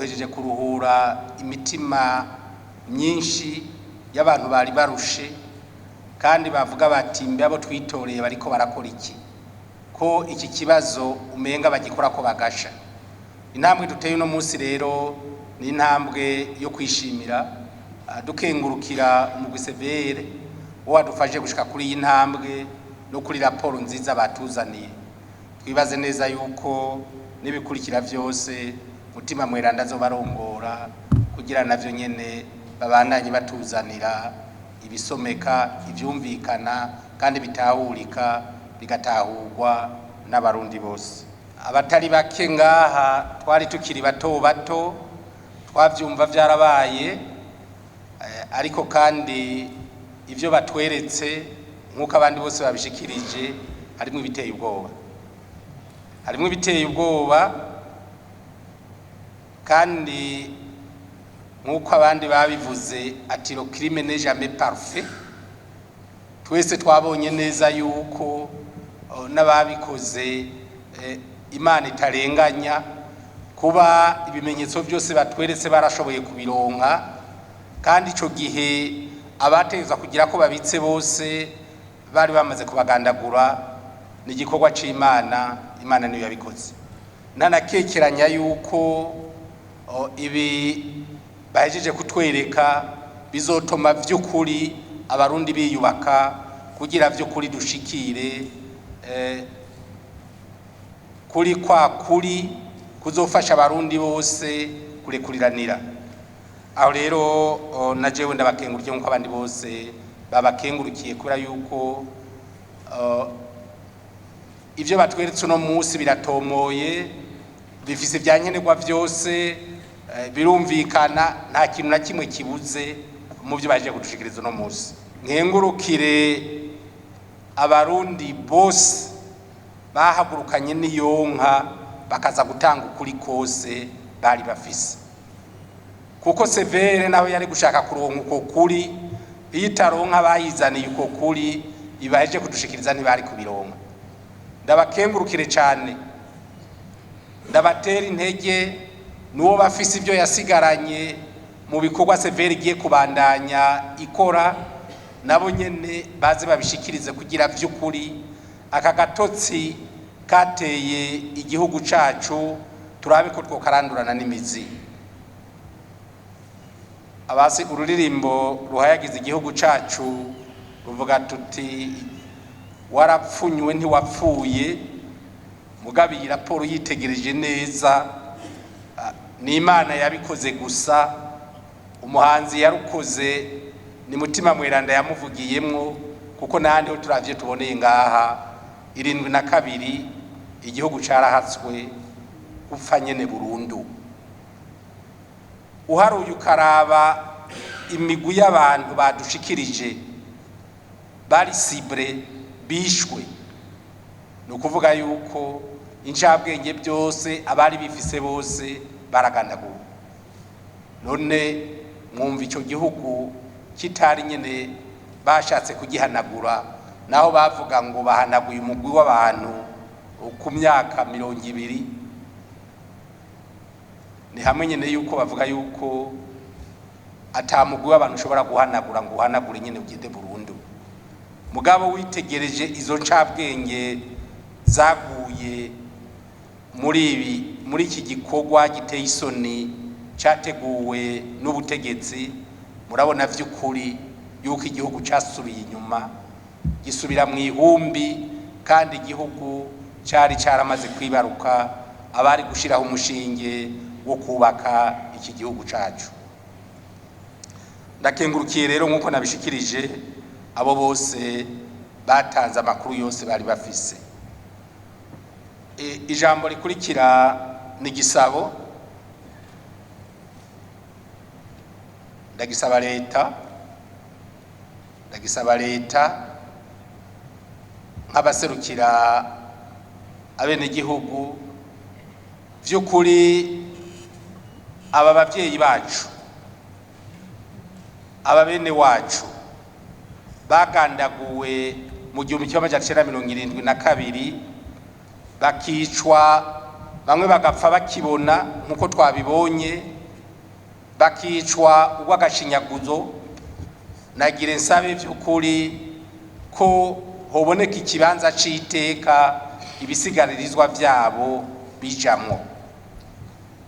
Duhejeje kuruhura imitima myinshi y'abantu bari barushe kandi bavuga bati: "Mbe abo twitoreye bariko barakora iki, ko iki kibazo umenga bagikora ko bagasha?" Intambwe duteye uno munsi rero ni intambwe yo kwishimira, dukengurukira umugwi CVR wo wadufashe gushika kuri iyi ntambwe no kuri raporo nziza batuzaniye. Twibaze neza yuko n'ibikurikira vyose Mutima Mweranda azobarongora kugira navyo nyene babandanye batuzanira ibisomeka, ivyumvikana kandi bitahurika, bigatahurwa n'Abarundi bose. Abatari bake ngaha twari tukiri bato bato, twavyumva vyarabaye, ariko kandi ivyo batweretse, nk'uko abandi bose babishikirije, harimwo ibiteye ubwoba, harimwo ibiteye ubwoba. Kandi nk'uko abandi babivuze ati: "Le crime n'est jamais parfait." Twese twabonye neza yuko n'ababikoze Imana itarenganya. Kuba ibimenyetso byose batweretse barashoboye kubironka, kandi ico gihe abategezwa kugira ko babitse bose bari bamaze kubagandagura, ni igikorwa c'Imana. Imana niyo yabikoze. Ntanakekeranya yuko ibi bahejeje kutwereka bizotuma vy'ukuri Abarundi biyubaka, kugira vy'ukuri dushikire kuri kwa kuri kuzofasha Abarundi bose kurekuriranira. Aho rero na jewe ndabakengurukiye nk'uko abandi bose babakengurukiye, kubera yuko ivyo batweretse uno munsi biratomoye, bifise ibyankenerwa vyose, birumvikana, nta kintu na kimwe kibuze mu byo baje kudushikiriza uno munsi. Nkengurukire Abarundi bose bahagurukanye n'iyonka bakaza gutanga ukuri kose bari bafise, kuko CVR nawe yari gushaka kuronka uko kuri, iyo itaronka bayizaniye uko kuri ibaheje kudushikiriza, ntibari kubironka. Ndabakengurukire cyane, ndabatera intege. N'uwo bafise ibyo yasigaranye mu bikorwa CVR igiye kubandanya ikora, nabo nyene baze babishikirize, kugira vy'ukuri aka gatotsi kateye igihugu cacu turabe ko twokarandurana n'imizi. Abasi ururirimbo ruhayagiza igihugu cacu ruvuga tuti: "Warapfunywe ntiwapfuye." Mugabo iyi raporo yitegereje neza, ni Imana yabikoze gusa. Umuhanzi yarukoze ni Mutima Mweranda yamuvugiyemwo, kuko n'ahandi ho turavye tuboneye ngaha 72 igihugu carahatswe gupfa nyene burundu. Uharuye ukaraba imigwi y'abantu badushikirije bari ciblés bishwe, ni ukuvuga yuko incabwenge byose abari bifise bose baragandaguwe. None mwumva icyo gihugu kitari nyene bashatse kugihanagura, naho bavuga ngo bahanaguye umugwi w'abantu ku myaka 20? Ni hamwe nyene yuko bavuga yuko ata mugwi w'abantu ushobora guhanagura ngo uhanagure nyene ugende burundu. Mugabo witegereje izo ncabwenge zaguye muri ibi, muri iki gikorwa giteye isoni cyateguwe n'ubutegetsi, murabona vy'ukuri yuko igihugu casubiye inyuma, gisubira mu ihumbi, kandi igihugu cyari cyaramaze kwibaruka abari gushiraho umushinge wo kubaka iki gihugu cacu. Ndakengurukiye rero, nk'uko nabishikirije, abo bose batanze amakuru yose bari bafise. Ijambo rikurikira ni gisabo. Ndagisaba leta, ndagisaba leta nk'abaserukira abenegihugu. Vy'ukuri aba bavyeyi bacu, aba bene wacu bagandaguwe mu 1972, bakicwa, bamwe bagapfa bakibona nk'uko twabibonye. Bakicwa urw'agashinyaguzo. Nagire nsabe by'ukuri ko hoboneka ikibanza c'iteka ibisigaririzwa vyabo bijamwo,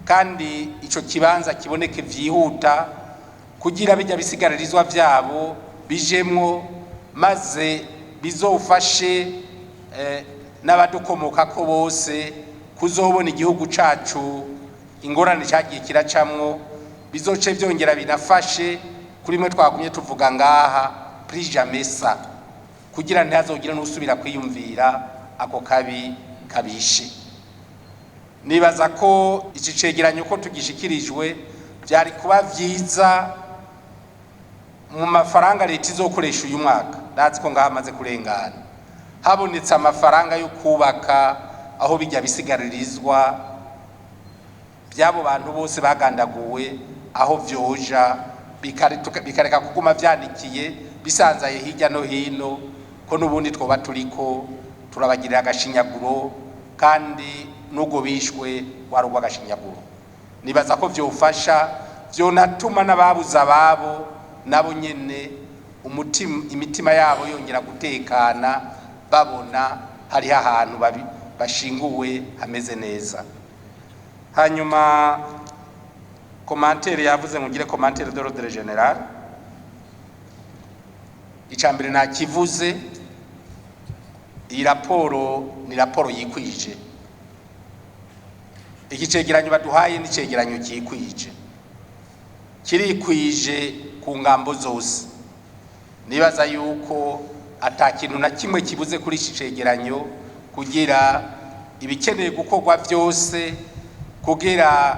kandi ico kibanza kiboneke vyihuta kugira bijya bisigaririzwa vyabo bijemwo, maze bizofashe n'abadukomokako bose kuzobona igihugu cacu ingorane cagiye kiracamwo. Bizoce vyongera binafashe kuri mwe twagumye tuvuga ngaha, plus jamais ça, kugira ntihazogire n'usubira kwiyumvira ako kabi kabishe. Nibaza ko iki cegeranyo ko tugishikirijwe, byari kuba vyiza mu mafaranga leta izokoresha uyu mwaka, ndazi ko ngaha amaze kurengana, habonetse amafaranga yo kubaka aho bijya bisigaririzwa by'abo bantu bose bagandaguwe, aho vyoja bikareka kuguma vyanikiye bisanzaye hirya no hino, ko n'ubundi twoba turiko turabagirira agashinyaguro, kandi n'ubwo bishwe wari urw'agashinyaguro. Nibaza ko vyofasha, vyonatuma n'ababuze ababo nabo nyene umutima, imitima yabo yongera gutekana, babona hariho ahantu bashinguwe hameze neza. Hanyuma commentaire yavuze ngo ngire commentaire d'ordre général. Icya mbere nakivuze, iyi raporo ni raporo yikwije. Iki cegeranyo baduhaye ni cegeranyo cyikwije, kirikwije ku ngambo zose. Nibaza yuko ata kintu na kimwe kibuze kuri iki cegeranyo kugira ibikeneye gukorwa byose kugira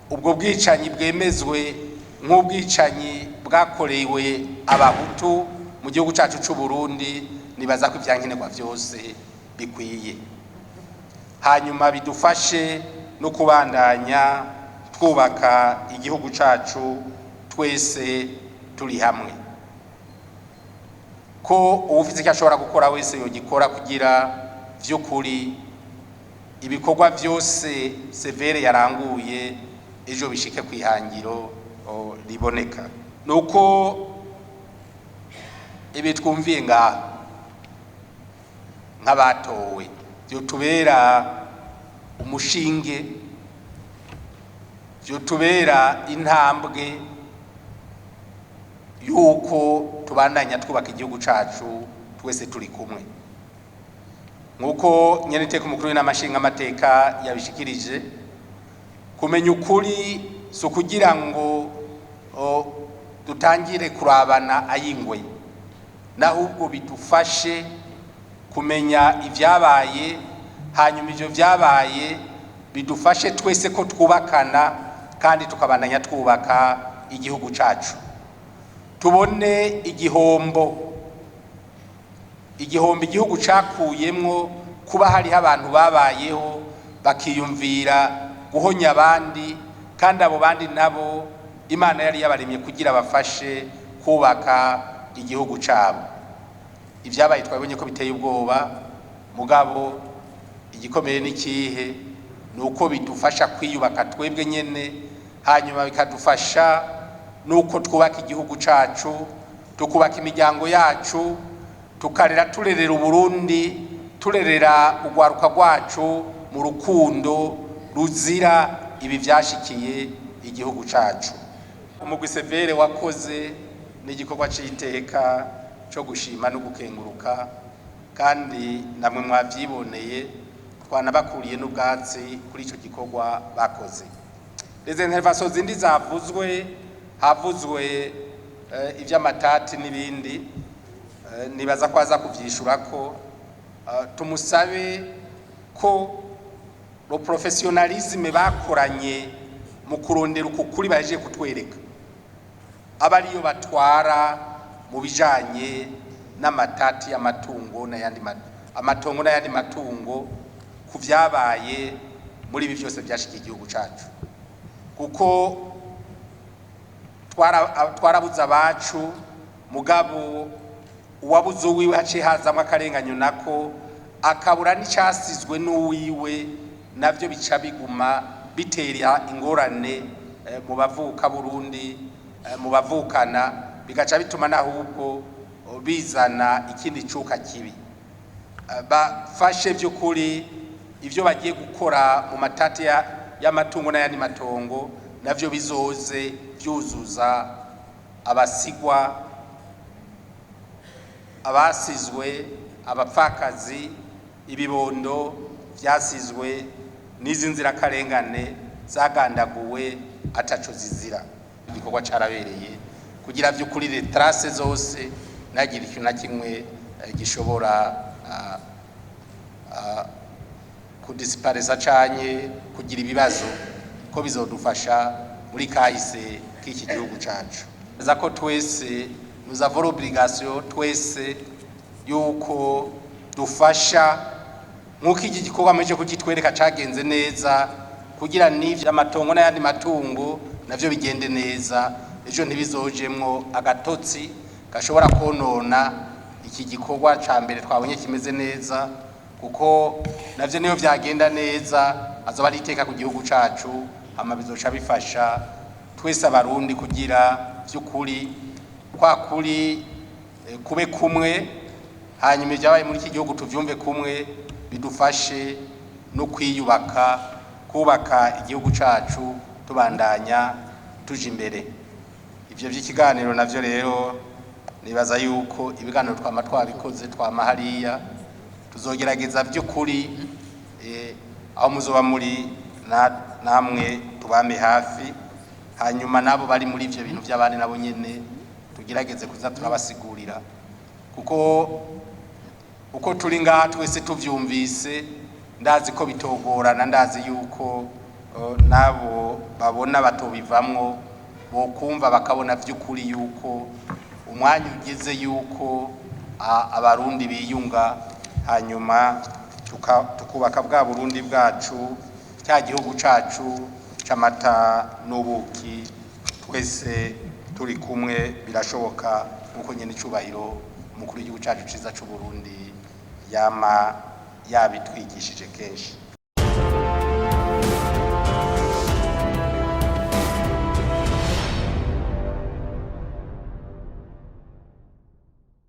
ubwo bwicanyi bwemezwe nk'ubwicanyi bwakorewe Abahutu mu gihugu cyacu cy'u Burundi. Nibaza ko ibyankenerwa byose bikwiye, hanyuma bidufashe no kubandanya twubaka igihugu cyacu twese turi hamwe, ko uwufite icyo ashobora gukora wese yogikora kugira vy'ukuri ibikorwa byose CVR yaranguye ejo bishike ku ihangiro riboneka. Nuko ibi twumviye ngaha nk'abatowe vyotubera umushinge, vyotubera intambwe yuko tubandanya twubaka igihugu cacu twese turi kumwe. Nk'uko nyeniteka umukuru w'inama nshingamateka yabishikirije, kumenya ukuri si ukugira ngo dutangire kurabana ayingwe, n'ahubwo bidufashe kumenya ibyabaye, hanyuma ibyo byabaye bidufashe twese ko twubakana kandi tukabandanya twubaka igihugu cacu. Tubone igihombo, igihombo igihugu cakuyemwo kuba hariho abantu babayeho bakiyumvira guhonya abandi, kandi abo bandi nabo Imana yari yabaremye kugira bafashe kubaka igihugu cabo. Ibyabaye twabonye ko biteye ubwoba, mugabo igikomeye n'ikihe? Ni uko bidufasha kwiyubaka twebwe nyene, hanyuma bikadufasha nuko twubaka igihugu cacu, tukubaka imiryango yacu, tukarera, turerera Uburundi, turerera urwaruka rwacu mu rukundo ruzira ibi vyashikiye igihugu cacu. Umugwi CVR wakoze n'igikorwa c'iteka co gushima no gukenguruka, kandi namwe mwavyiboneye, twanabakuriye n'ubwatsi kuri ico gikorwa bakoze. Les interventions zindi zavuzwe, havuzwe ivy'amatati n'ibindi, nibaza ko aza kuvyishurako. Tumusabe ko le professionnalisme bakoranye mu kurondera uku kuri bahejeje kutwereka aba ariyo batwara mu bijanye n'amatati y'amatungo n'ayandi, amatongo n'ayandi matungo, ku vyabaye muri ibi byose byashikiye igihugu cacu, kuko twarabuze abacu, mugabo uwabuze uwiwe haciye hazamwo akarenganyo, nako akabura n'icyasizwe n'uwiwe, nabyo bica biguma bitera ingorane. mu bavuka Burundi, mu bavukana, bigaca bituma n'ahubwo bizana ikindi cuka kibi. Bafashe by'ukuri ibyo bagiye gukora mu matati y'amatungo n'ayandi matongo, navyo bizoze byuzuza abasigwa, abasizwe, abapfakazi, ibibondo byasizwe n'izi nzirakarengane zagandaguwe ataco zizira. Igikorwa carabereye kugira vy'ukuri les traces zose nagira ikintu na kimwe gishobora kudisiparisa canke kugira ibibazo, ko bizodufasha muri kahise k'iki gihugu cacu. Za ko twese nous avons l'obligation twese yuko dufasha nk'uko iki gikorwa muje kukitwereka cagenze neza, kugira n'ivyo amatongo n'ayandi matungo navyo bigende neza, ejo ntibizojemwo agatotsi gashobora konona iki gikorwa ca mbere twabonye kimeze neza, kuko navyo niyo vyagenda neza azoba ari iteka ku gihugu cacu, hama bizoca bifasha twese Abarundi kugira vy'ukuri kwa kuri kube kumwe, hanyuma ibyabaye muri iki gihugu tuvyumve kumwe, bidufashe no kwiyubaka, kubaka igihugu cacu, tubandanya tuja imbere. Ivyo vy'ikiganiro navyo rero nibaza yuko ibiganiro twama twabikoze, twama hariya tuzogerageza by'ukuri aho muzoba muri namwe tubame hafi, hanyuma nabo bari muri ivyo bintu by'abandi nabo nyene tugerageze kuza turabasigurira, kuko uko turi ngaha twese tuvyumvise ndazi ko bitogorana, ndazi yuko nabo babona batobivamwo bokumva bakabona vy'ukuri yuko umwanya ugeze yuko Abarundi biyunga, hanyuma tukubaka bwa Burundi bwacu, cya gihugu cacu c'amata n'ubuki, twese turi kumwe birashoboka, nkuko nyene icubahiro umukuru w'igihugu cacu ciza c'u Burundi yama yabitwigishije kenshi.